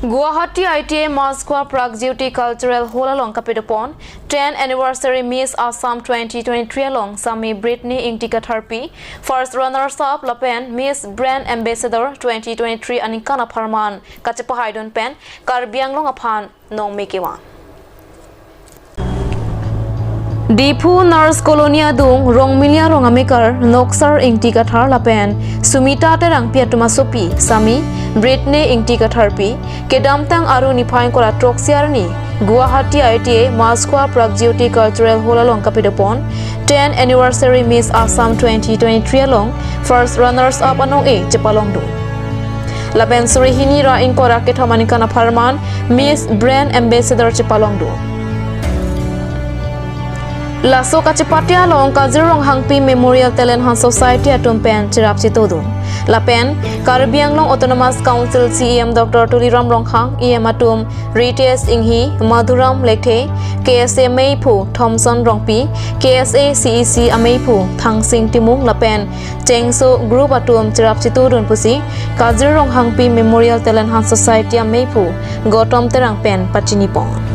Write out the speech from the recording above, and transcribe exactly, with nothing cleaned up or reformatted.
Guwahati I T I Maskhwa Praggyoti Cultural Hall along kapedopon ten anniversary Miss Assam twenty twenty-three along Sami Britney Ingti Katharpi, first runners up lapen Miss Brand Ambassador twenty twenty-three aningkan apharman kachepahaidun pen Karbi Anglong aphan nongme kevang. Diphu Nurse Colony adung Rongmilia Rong amekar Noksar Ingti Kathar lapen Sumita Terangpi atum asopi Sami Britney Ingti Katharpi kedamtang Aru niphai ingkoi ra throksi arni Guwahati I T I Maskhwa Praggyoti Cultural Hall along kapedopon ten anniversary Miss Assam twenty twenty-three along first runners up anong-e chepalongdun. Lapen suri hini ra ingkoi ra kethom aningkan apharman Miss Brand Ambassador chepalongdun. Laso kachepate along Kajir Ronghangpi Memorial Talent Hunt Society atum pen cherap chetodun. Lapen Karbi Anglong Autonomous Council C E M Doctor Tuliram Ronghang, E M atum Ritesh Inghi, Madhuram Lekthe, K S A meiphu Thomson Rongpi, K S A C E C ameiphu Thangsing Timung lapen Chengso Group atum cherap chetodun pusi Kajir Ronghangpi Memorial Talent Hunt Society ameiphu Gautam Terang pen pachinipon.